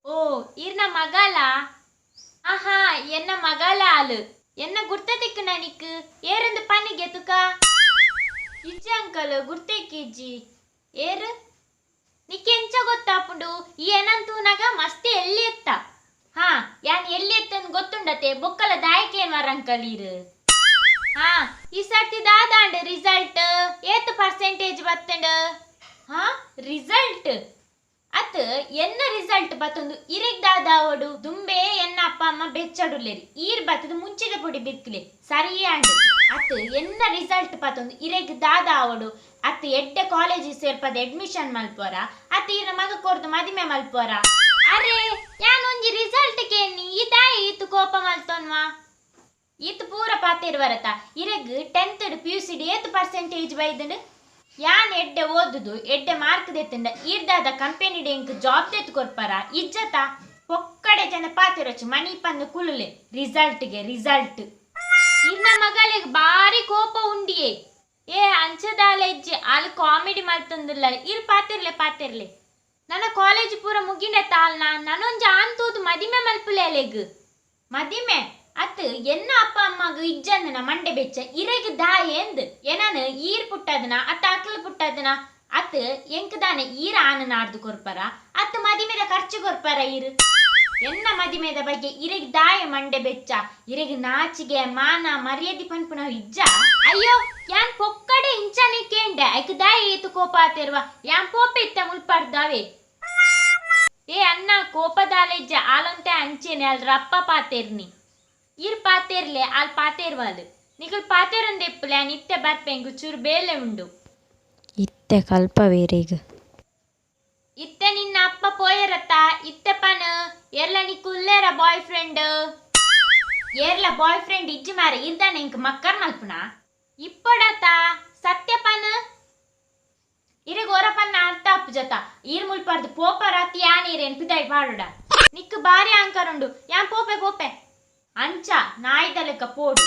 ಓ ಈರ್ನ ಮಗಲ? ಆಹಾ, ಎನ್ನ ಮಗಲ ಆಲು. ಎನ್ನ ಗುರ್ತ ತಿಕ್ಕುನ ನಿಕ್? ಏರಂದು ಪನ್ನಿಗೆ ತುಕ. ಇಜ್ಜಿ ಅಂಕಲ್, ಗುರ್ತೆಕ್ಕಿಜ್ಜಿ. ಏರು ನಿಕ್ ಎಂಚ ಗೊತ್ತಾಪುಂಡು? ಈ ಏನಂತ ತೂನಗ ಮಸ್ತ್ ಎಲ್ಲಿ ಎತ್ತ. ಹಾ, ಯಾನ್ ಎಲ್ಲಿ ಎತ್ತಂದ್ ಗೊತ್ತುಂಡತೆ? ಬೊಕ್ಕಲ ದಾಯಕೇನ್ ವರ ಅಂಕಲ್ ಈರು? ಹಾ, ಈ ಸರ್ತಿ ದಾದಾಂಡ್ ರಿಸಲ್ಟ್? ಏತ್ ಪರ್ಸೆಂಟೇಜ್ ಬತ್ತಂಡ್? ಹಾ, ರಿಸಲ್ಟ್ ಅತ್, ಎನ್ನ ರಿಸಲ್ಟ್ ಬತ್ತೊಂದು ಇರೆಗ್ ದಾದಾವಡು? ದುಂಬೆ ಎನ್ನ ಅಪ್ಪ ಅಮ್ಮ ಬೆಚ್ಚಡುಲ್ಲೇರಿ, ಈರ್ ಬತ್ತದ ಮುಂಚಿದ ಪೊಡಿ ಬಿರ್ಕ್ಲೆ ಸರಿಯಾಂಡ್. ಅತ್, ಎನ್ನ ರಿಸಲ್ಟ್ ಪತ್ತೊಂದು ಇರೆಗ್ ದಾದಾವಡು? ಅತ್, ಎಡ್ಡೆ ಕಾಲೇಜ್ ಸೇರ್ಪದ ಅಡ್ಮಿಷನ್ ಮಲ್ಪೋರ? ಅತ್, ಈರ್ನ ಮಗ ಕೊರ್ದು ಮದಿಮೆ ಮಲ್ಪೋರ? ಅರೆ, ಯಾನ್ ಒಂಜಿ ರಿಸಲ್ಟ್ ಕೇನಿ, ಈ ದಾಯಿ ಈತ್ ಕೋಪ ಮಲ್ತೊನ್ವಾ? ಈತ್ ಪೂರ ಪಾತೆರ್ವರತ? ಇರೆಗ್ ಟೆಂತ್ ಪಿ ಯು ಸಿ ಏತ್ ಪರ್ಸೆಂಟೇಜ್ ಬೈದಂಡ್? ಯಾನ್ ಎಡ್ಡೆ ಓದುದು ಎಡ್ಡೆ ಮಾರ್ಕ್ ದೆತ್ತಂಡ ಈರ್ದಾದ ಕಂಪೆನಿ ಎಂಕ್ ಜಾಬ್ ದೆತ್ತು ಕೊರ್ಪರ? ಇಜ್ಜತ? ಪೊಕ್ಕಡೆ ಜನ ಪಾತೆರೊಚ್ಚಿ, ಮಣಿ ಪಂದು ಕುಲುಲೆ. ರಿಸಲ್ಟ್ಗೆ ರಿಸಲ್ಟ್. ಇರ್ನ ಮಗಲೆಗ್ ಬಾರಿ ಕೋಪ ಉಂಡಿಯೇ. ಏ, ಅಂಚದಾಲ ಇಜ್ಜಿ, ಆಲ್ ಕಾಮಿಡಿ ಮಲ್ತೊಂದುಲ್ಲ. ಇರ್ ಪಾತೆರ್ಲೆ ಪಾತೆರ್ಲೆ. ನನ್ನ ಕಾಲೇಜ್ ಪೂರ ಮುಗಿಂಡ ತಾಲ್ನ ನನೊಂಜಿ ಆನ್ ತೂದು ಮದಿಮೆ ಮಲ್ಪುಲೆ ಅಲೆಗ್. ಮದಿಮೆ ಅತ್, ಎನ್ನ ಅಪ್ಪ ಅಮ್ಮಗ್ ಇಜ್ಜಂದನ ಮಂಡೆ ಬೆಚ್ಚ? ಇರೆಗ್ ದಾಯೆಂದ್? ಎನನ್ ಈರ್ ಪುಟ್ಟದನ ಅತ್ತ ಅಕ್ಲ್ ಪುಟ್ಟದನ? ಅತ್, ಎಂಕ್ ದಾನೆ ಈರ್ ಆನ್ ನಾಡ್ದು ಕೊರ್ಪರ? ಅತ್, ಮದಿಮೆದ ಖರ್ಚು ಕೊರ್ಪರ ಈರ್? ಎನ್ನ ಮದಿಮೆದ ಬಗ್ಗೆ ಇರೆಗ್ ದಾಯೆ ಮಂಡೆ ಬೆಚ್ಚ? ಇರೆಗ್ ನಾಚಿಗೆ ಮಾನ ಮರ್ಯಾದೆ ಪನ್ಪುನವು ಇಜ್ಜ? ಅಯ್ಯೋ, ಯಾನ್ ಪೊಕ್ಕಡೆ ಇಂಚನೆ ಕೇಂಡೆ, ಐಕ್ ದಾಯೆ ಏತು ಕೋಪ ಆತೆರ್ವ? ಯಾನ್ ಪೋಪೆ ಇತ್ತ ಮುಲ್ಪರ್ದಾವೆ. ಏ ಅಣ್ಣ, ಕೋಪದಾಲ ಇಜ್ಜ, ಆಲೊಂತೆ ಅಂಚೆನೆ, ಅಲ್ ರಪ್ಪ ಪಾತೆರ್ನಿ. ಈರ್ ಪಾತೆರ್ಲೆ, ಆಲ್ ಪಾತೆರ್ವಾಲ್. ನಿಕುಲ್ ಪಾತೆರೊಂದೆಪ್ಪುಲೆ, ಯಾನ್ ಇತ್ತೆ ಬರ್ಪೆ, ಎಂಕ್ ಚೂರು ಬೇಲೆ ಉಂಡು. ಇತ್ತೆ ಕಲ್ಪವೇರೆಗ್. ಇತ್ತೆ ನಿನ್ನ ಅಪ್ಪ ಪೋಯೆರತ್ತ? ಇತ್ತೆ ಪನ್, ಏರ್ಲ ನಿಕ್ಕು ಉಲ್ಲೇರ ಬಾಯ್ ಫ್ರೆಂಡ್? ಏರ್ಲ ಬಾಯ್ ಫ್ರೆಂಡ್ ಇಜ್ಜಿ ಮಾರೆ, ಇರ್ದಾನೆ ಎಂಕ್ ಮಕ್ಕರ್ ಮಲ್ಪುನ? ಇಪ್ಪೊಡತ, ಸತ್ಯ ಪನ್. ಇರೆಗ್ ಒರ ಪನ್ನ ಅರ್ಥ ಆಪುಜತ? ಈರ್ ಮುಲ್ಪರ್ದು ಪೋಪರಾತಿ ಯಾನ್ ಈರೇನ್ ಪಿದಾಯಿ ಪಾಡುಡ? ನಿಕ್ಕ್ ಬಾರಿ ಅಂಕರ್ ಉಂಡು. ಯಾನ್ ಪೋಪೆ ಪೋಪೆ. ಅಂಚ ನಾಯಿದ ಲೆಕ್ಕ ಪೋಡು.